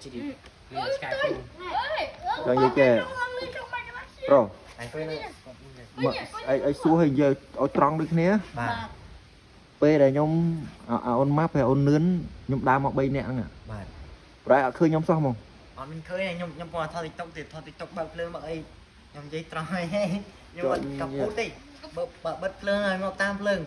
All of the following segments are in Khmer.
ជីមានឆ្កែព្រូ ចង់និយាយគេប្រុស អញពេលហ្នឹង មកអីអីសួរឲ្យនិយាយឲ្យត្រង់ដូចគ្នា បាទ ពេលដែលខ្ញុំអាអូនម៉ាប់ហើយអូននឿនខ្ញុំដើរមក3នាក់ហ្នឹង បាទ ប្រែអត់ឃើញខ្ញុំសោះហ្មង អត់មានឃើញខ្ញុំខ្ញុំគាត់ថត TikTok ទៀតថត TikTok បើកភ្លើងបើកអីខ្ញុំនិយាយត្រង់ហើយខ្ញុំអត់កាប់ពូតទេបើបើបិទភ្លើងហើយមកតាមភ្លើង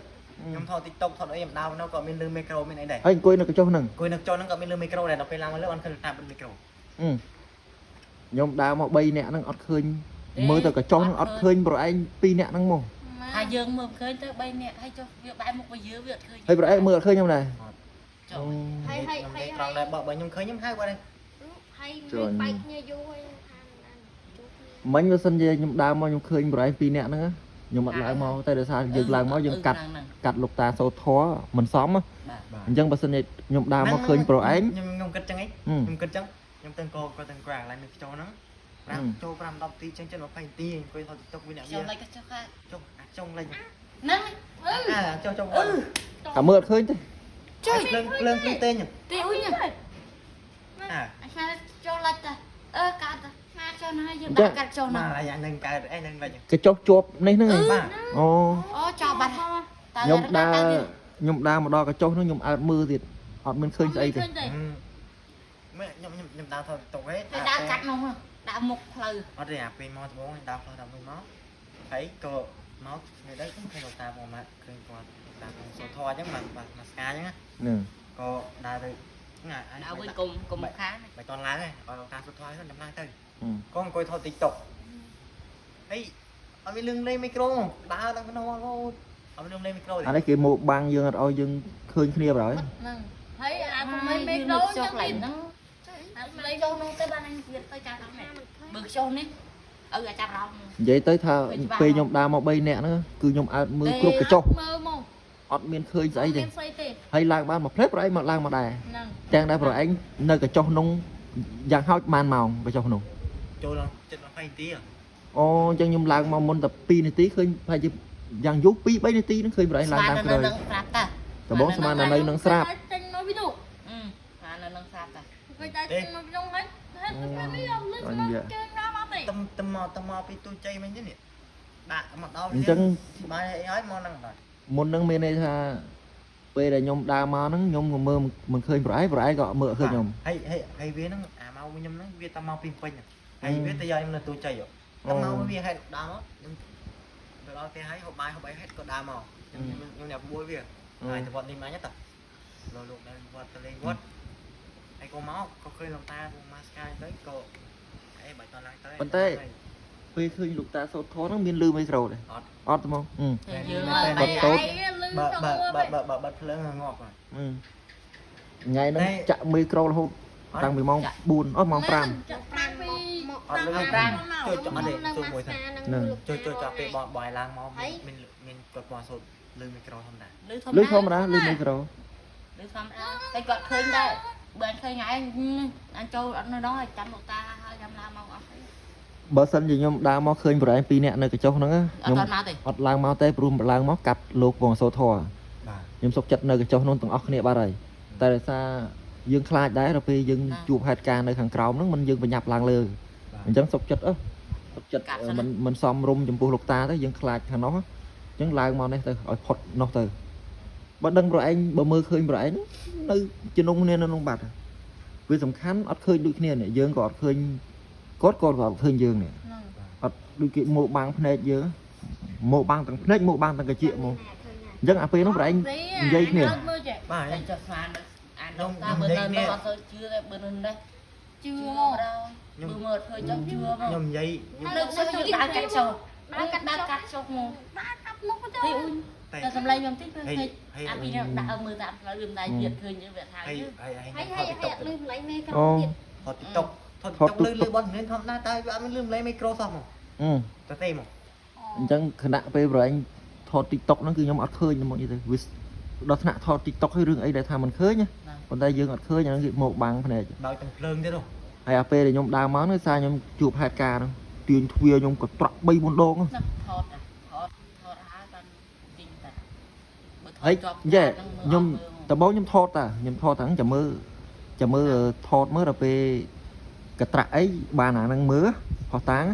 ខ្ញុំថត TikTok ថតអីខ្ញុំដើរនៅក៏មានលឺមីក្រូមានអីដែរ ហើយអង្គុយនៅកញ្ចុះហ្នឹង អង្គុយនៅចុះហ្នឹងក៏មានលឺមីក្រូដែរដល់ពេលឡើងមកលើអត់ឃើញតាមបិទមីក្រូ ខ្ញុំដើរមក3នាក់ហ្នឹងអត់ឃើញមើលទៅកញ្ចុះហ្នឹងអត់ឃើញប្រឯង2នាក់ហ្នឹងមក ហើយយើងមើលឃើញទៅ3នាក់ហើយចុះវាបែរមុខមកយើងវាអត់ឃើញ ហើយប្រឯងមើលអត់ឃើញខ្ញុំដែរ ចុះ ហើយហើយ ខ្ញុំ ហើយ និយាយត្រង់ដែរបើបើខ្ញុំឃើញខ្ញុំហៅគាត់ដែរ ហើយមានបែកគ្នាយូរហើយថាមិនជួបគ្នា មិញបើសិនជាខ្ញុំដើរមកខ្ញុំឃើញប្រឯង2នាក់ហ្នឹងខ្ញុំអត់ឡើងមកតែដោយសារយើងឡើងមកយើងកាត់កាត់លោកតាសោធរមិនសម បាទ អញ្ចឹងបើសិនជាខ្ញុំដើរមកឃើញប្រឯង ខ្ញុំខ្ញុំគិតចឹងឯងខ្ញុំគិតចឹងខ្ញុំទៅកក៏ទៅក្រាឡើងនៅខ្យល់ហ្នឹង5ចូល5 10ទីចឹងចិត្ត20នាទីអង្គុយថត TikTok វាអ្នក ខ្ញុំ វា លេចក៏ចុះខា ចុះអាចុងលេច ហ្នឹង អាចុះចុះអឺ តែមើលអត់ឃើញទេ ជួយ ភ្លើងភ្លើងភ្លឺទេខ្ញុំ ទីអ៊ុយ អា អាឆ្មាចូលលេចតាអឺកាត់តាឆ្មាចូលណាយើងដាក់កាត់ចូលណា មកអានឹងកើតអីនឹងលេច កញ្ចុះជាប់នេះហ្នឹងឯង បាទ អូ អូចោលបាត់តើ ខ្ញុំដើរខ្ញុំដើរមកដល់កញ្ចុះហ្នឹងខ្ញុំអើតមើលទៀតអត់មានឃើញស្អីទេ មែនខ្ញុំខ្ញុំខ្ញុំដើរថត TikTok ហេ តែដើរកាត់នោះដើរមុខផ្លូវ អត់ទេអាពេលមកដំបូងដើរផ្លូវដល់មួយមកហើយក៏មកថ្ងៃទៅឃើញលោកតាមកមកឃើញគាត់តាមកសូធរអញ្ចឹងមកមកស្កាអញ្ចឹង ហ្នឹង ក៏ដើរទៅណា ដើរវិញកុំកុំខាន មិនតន់ឡើងទេឲ្យលោកតាសូធរហ្នឹងដំឡើងទៅក៏អង្គុយថត TikTok ហើយអត់មានលឿងលេងមីក្រូដើរដល់ក្នុងរហូតអត់មានលឿងលេងមីក្រូទេ អានេះគេមកបាំងយើងអត់ឲ្យយើងឃើញគ្នាបណ្ដោយ ហ្នឹង ហើយអាពុំមិនមេក្រូ ចុះ ចឹងទៀត កន្លែងហ្នឹងអាលេងចូលនោះទៅបានអញទៀតទៅចាំដល់នេះបើខ្ចោះនេះឪអាចចាប់រោម និយាយទៅថាពេលខ្ញុំដើរមក3នាក់ហ្នឹងគឺខ្ញុំអើតមើលគ្រប់កញ្ចុះ មើលមក អត់មានឃើញស្អីទេ មានស្អីទេ ហើយឡើងបានមកផ្លេតប្រឯងមកឡើងមកដែរ ហ្នឹង ទាំងដែលប្រឯងនៅកញ្ចុះនោះយ៉ាងហោចប៉ុន្មានម៉ោងកញ្ចុះនោះ ចូលដល់ចិត្ត20នាទី អូអញ្ចឹងខ្ញុំឡើងមកមុនតែ2នាទីឃើញប្រហែលជាយ៉ាងយូរ2 3នាទីហ្នឹងឃើញប្រឯងឡើងតាមក្រោយ នឹងស្រាប់តា ដំបូងស្មានតែនៅនឹងស្រាប់ ចេញមកពីនោះ អឺស្មាននៅនឹងស្រាប់តា គេតែចេញមកពីនោះហើយហើយទៅនេះអត់លឺស្មាគេណាមកទេ តំតំមកតំមកពីទូជ័យមិញទេនេះដាក់មកដល់ អញ្ចឹង បាយអីហើយមកហ្នឹងដល់ មុនហ្នឹងមានន័យថាពេលដែលខ្ញុំដើរមកហ្នឹងខ្ញុំក៏មើលមិនឃើញប្រឯងប្រឯងក៏មើលអត់ឃើញខ្ញុំ ហើយហើយហើយវាហ្នឹងអាមកវិញខ្ញុំហ្នឹងវាតាមមកពីពេញហើយវាទៅយកខ្ញុំនៅទូជ័យតាមមកវាហេតុដើរមកខ្ញុំទៅដល់ផ្ទះហើយហូបបាយហូបអីហេតុក៏ដើរមកខ្ញុំខ្ញុំអ្នកបួលវាហើយទៅវត្តនេះមកទៅលោកលោកនៅវត្តទៅលេងវត្តហើយក៏មកក៏ឃើញលោកតាមកស្កាយទៅក៏អេបាយតឡើងទៅ ប៉ុន្តែពេលឃើញលោកតាសូត្រធម៌ហ្នឹងមានលឺមីក្រូទេ អត់ អត់ទេហ្មងអឺ យើង គាត់តូច លឺ បើ ចង់ បើ មើល បើបើបើបិទភ្លើងងាប់ហើយ អឺថ្ងៃហ្នឹងចាក់មីក្រូរហូតតាំងពីម៉ោង4អស់ម៉ោង5 ចាក់5ពី អត់លឺ 5 ចូលចអត់ទេចូលមួយថា ហ្នឹង ចូលចូលចាប់ពេលបបយឡើងមកមានមានគាត់ពណ៌សូត្រលឺមីក្រូធម្មតា លឺធ លឺធ ម្មតា ម្មតាលឺមីក្រូ លឺធម្មតាតែគាត់ឃើញដែរបើអញឃើញថ្ងៃអញចូលអត់នៅនោះហើយចាំលោកតាហើយចាំឡើងមកអត់ បើសិនជាខ្ញុំដើរមកឃើញប្រឯង2នាក់នៅកញ្ចុះហ្នឹងណា អត់ ខ្ញុំ ដល់មកទេ អត់ឡើងមកទេព្រោះឡើងមកកាត់លោកវងសូត្រធម៌ បាទ ខ្ញុំសុកចិត្តនៅកញ្ចុះនោះទាំងអស់គ្នាបាត់ហើយតែដោយសារយើងខ្លាចដែរដល់ពេលយើងជួបហេតុការណ៍នៅខាងក្រោមហ្នឹងមិនយើងបញ្ញាប់ឡើងលើអញ្ចឹងសុកចិត្តអឺសុកចិត្តមិនមិនសមរម្យចំពោះលោកតាទេយើងខ្លាចខាងនោះអញ្ចឹងឡើងមកនេះទៅឲ្យផុតនោះទៅបើដឹងប្រឯងបើមើលឃើញប្រឯងនៅជំនុំគ្នានៅក្នុងបាត់វាសំខាន់អត់ឃើញដូចគ្នានេះយើងក៏អត់ឃើញគាត់ក៏អត់ឃើញយើងនេះ ហ្នឹង អត់ដូចគេមកបាំងភ្នែកយើងមកបាំងទាំងភ្នែកមកបាំងទាំងកាចៀកមកអញ្ចឹងអាពេលនោះប្រឯងនិយាយគ្នា មើលចេះ បាទ តែចុះស្មានអានលោកតាបើនៅនោះអត់សូវជឿទេបើនៅនេះ ជឿ ជឿ មក មកបើមើលឃើញចុះជឿមក ខ្ញុំនិយាយខ្ញុំ នៅចុះយើងដើរកាត់ចុះដើរកាត់ដើរកាត់ចុះមក ដើរកាត់មុខទៅ ទីអ៊ុញ តែ តែសម្លេងខ្ញុំតិចឃើញ ហើយហើយ អាពីនេះដាក់មើលតាមផ្លូវវាមិនដែរទៀតឃើញវាថា ហើយ យើង ហើយ ហើយ ហើយ ហើយ ថត TikTok ហើយលឺម្លេងមេក្រូ អូ ទៀត ថត TikTok ថត TikTok លឺលឺបនមានធម្មតាតែវាអត់មានលឺម្លេងមីក្រូសោះមក អឺ តែទេមក អញ្ចឹងខណៈពេលប្រឯងថត TikTok ហ្នឹងគឺខ្ញុំអត់ឃើញមកនិយាយទៅវាដល់ថ្នាក់ថត TikTok ហើយរឿងអីដែលថាមិនឃើញណាប៉ុន្តែយើងអត់ឃើញអាហ្នឹងគេមកបាំងភ្នែក បើកទាំងភ្លើងទៀតនោះ ហើយអាពេលដែលខ្ញុំដើរមកហ្នឹងសារខ្ញុំជួបហេតុការណ៍ហ្នឹងទាញទ្វារខ្ញុំក៏ត្រាក់3 4ដង ណាថតថតថតហើយបានទិញតែបើថ ហើយ តជាប់ យេខ្ញុំដំបូងខ្ញុំថតតាខ្ញុំថតតាហ្នឹងចាំមើល ចាំមើលថតមើលដល់ពេលកត្រាក់អីបានអាហ្នឹងមើលផុសតាង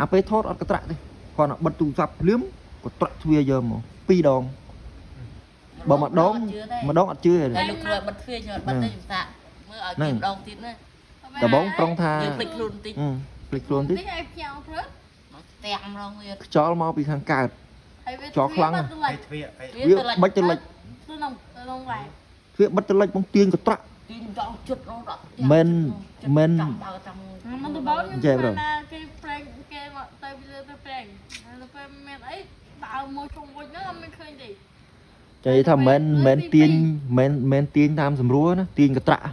អាពេលថតអត់កត្រាក់ទេគាត់បិទទូរស័ព្ទភ្លាមកត្រាក់ទ្វារយកមកពីរដងបើម្ដងម្ដងអត់ជឿទេ តែលោកគ្រូបិទទ្វារខ្ញុំអត់បិទទេខ្ញុំសាកមើលឲ្យគេម្ដងទៀតណា ដំបងប្រុងថា យើងភ្លេចខ្លួនបន្តិច ភ្លេចខ្លួនតិច នេះឲ្យផ្ញើព្រឹក មកផ្ទាំងម្ដងទៀត ខ្យល់មកពីខាងកើត ហើយវា ចោលខ្លាំងណាស់ ហើយទ្វារហើយ វាបិចទៅលិច ទៅក្នុងទៅក្នុងដែរ ទ្វារបិទទៅលិចបងទាញកត្រាក់ ទីចង់ជុតរត់ មិនមិន ចង់បើកតាម មិនទៅបង ចេះប្រុស ណាគេប្រេងគេមកទៅពីលើទៅប្រេងហើយទៅពេលមានអីដើរមួយជុំវិញហ្នឹងអត់មានឃើញទេ ចៃថាមិនមែនទាញមិនមែនទាញតាមសម្រួលណាទាញកត្រាក់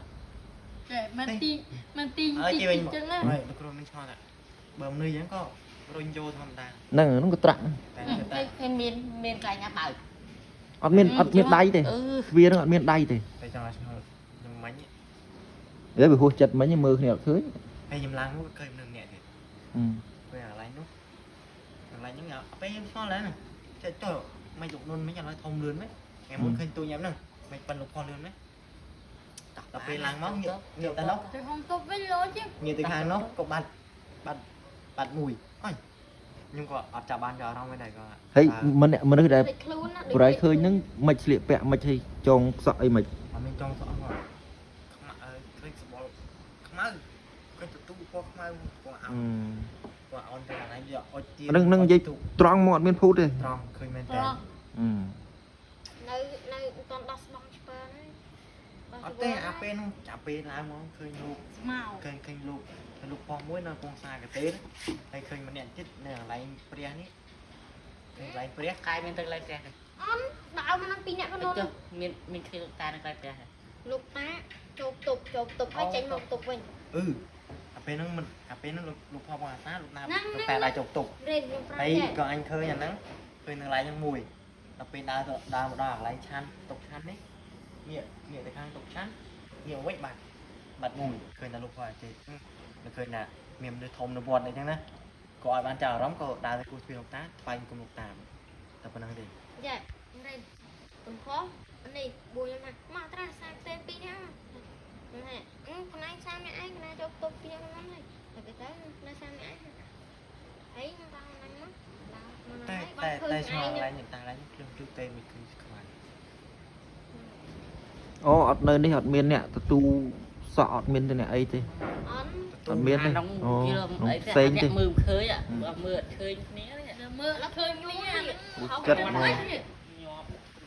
ចេះមិនទីមិនទី ទី ហើយគេវិញ ចឹងណា ហើយលោកគ្រូមានឆ្ងល់ថាបើមនុស្សអញ្ចឹងក៏រុញចូលធម្មតា ហ្នឹងហ្នឹងកត្រាក់ តែតែ គេមានមានកន្លែងណាបើក អត់មានអត់មានដៃទេ អឺ ទ្វារហ្នឹងអត់មានដៃទេ តែចង់ឲ្យឆ្ងល់ខ្ញុំមិញ តែវាហួសចិត្តមិញមើលគ្នាអត់ឃើញ ហើយខ្ញុំឡើងមកឃើញមនុស្សម្នាក់ទៀត អឺ ពេលកន្លែងនោះកន្លែងហ្នឹងអត់ពេលខ្ញុំឆ្ងល់ដែរណាចេះចុះមិនលោកនុនមិនឥឡូវធំលឿនមែនថ្ងៃមុនឃើញទូញ៉ាំហ្នឹងមិនប៉ិនលោកផុសលឿនមែនដល់ពេលឡើងមកងាកងាកទៅនោះ ទៅហុំទប់វិញលោជាង ងាកទៅខាងនោះក៏បាត់បាត់បាត់មួយអញខ្ញុំក៏អត់ចាប់បានយកអារម្មណ៍ដែរក៏ ហើយមិនមនុស្សដែល ភ្លេចខ្លួនណា ប្រៃឃើញហ្នឹងមិនស្លៀកពាក់មិនឲ្យចងសក់អីមិន អត់មានចង់សក់គាត់ខ្មៅឃើញសបល់ខ្មៅឃើញទទួលពណ៌ខ្មៅពណ៌អោនពណ៌អោនទៅកន្លែងយកអុចទៀត ហ្នឹងហ្នឹងនិយាយត្រង់មកអត់មានភូតទេ ត្រង់ឃើញមែនតើ ត្រង់ អឺ នៅនៅមិនតន់ដោះស្បង់ឆ្ពើហ្នឹង អត់ទេអាពេលនោះអាពេលឡើងមកឃើញលោក ស្មៅ ឃើញឃើញលោកឃើញលោកប៉ោះមួយនៅពងសាកាទេហើយឃើញម្នាក់ទៀតនៅកន្លែងព្រះនេះនៅកន្លែងព្រះ កាយមានទៅកន្លែងផ្ទះទេ អន់ដើរមកនឹងពីរនាក់ក៏ ចុះ នោះ មានមានឃើញលោកតានៅកន្លែងផ្ទះទេ លោកតាចូលទប់ចូលទប់ហើយចេញមកទប់វិញ អឺអាពេលហ្នឹងមិនអាពេលហ្នឹងលោកលោកផបងអាសាលោកណាលោកតែដើរចូលទុក រេនខ្ញុំប្រាប់ ហើយ ចេះ ក៏អញឃើញអាហ្នឹងឃើញនៅកន្លែងហ្នឹងមួយដល់ពេលដើរទៅដើរមកដល់កន្លែងឆាន់តុកឆាន់នេះងាកងាកទៅខាងតុកឆាន់ងាកវិញបាត់បាត់មួយឃើញតែលោកផអាចេះមិនឃើញថាមានមនុស្សធំនៅវត្តអីចឹងណាក៏ឲ្យបានចាប់អារម្មណ៍ក៏ដើរទៅគោះទ្វារលោកតាថ្វាយគុំលោកតាតែប៉ុណ្្នឹងទេ យ៉ារេនទំខនេះបួយខ្ញុំមកមកត្រាស់សាទេពីរនាក់ហ្នឹងហ่ะអឺកន្លែងសាមអ្នកឯងកន្លែងចូលទប់ពីរនាក់ហ្នឹងហើយតែទៅទៅនៅសាមអ្នកឯងហើយខ្ញុំដើរហ្នឹងមកដើរមក តែ ហ្នឹង តែ ហើយ តែឆ្ងល់ បានឃើញ កន្លែងតាកន្លែងភ្លើងជុះទេមិនឃើញខ្វាយ អូអត់នៅនេះអត់មានអ្នកទទួលសក់អត់មានទេអ្នកអីទេ អន់ អត់មានទេ អានោះ អូ វា ក្នុង អី ផ្សេងទេ អ្នកមើលមិនឃើញមើលអត់ឃើញគ្នាទេ មើលឃើញគ្នា គិតមក នេះ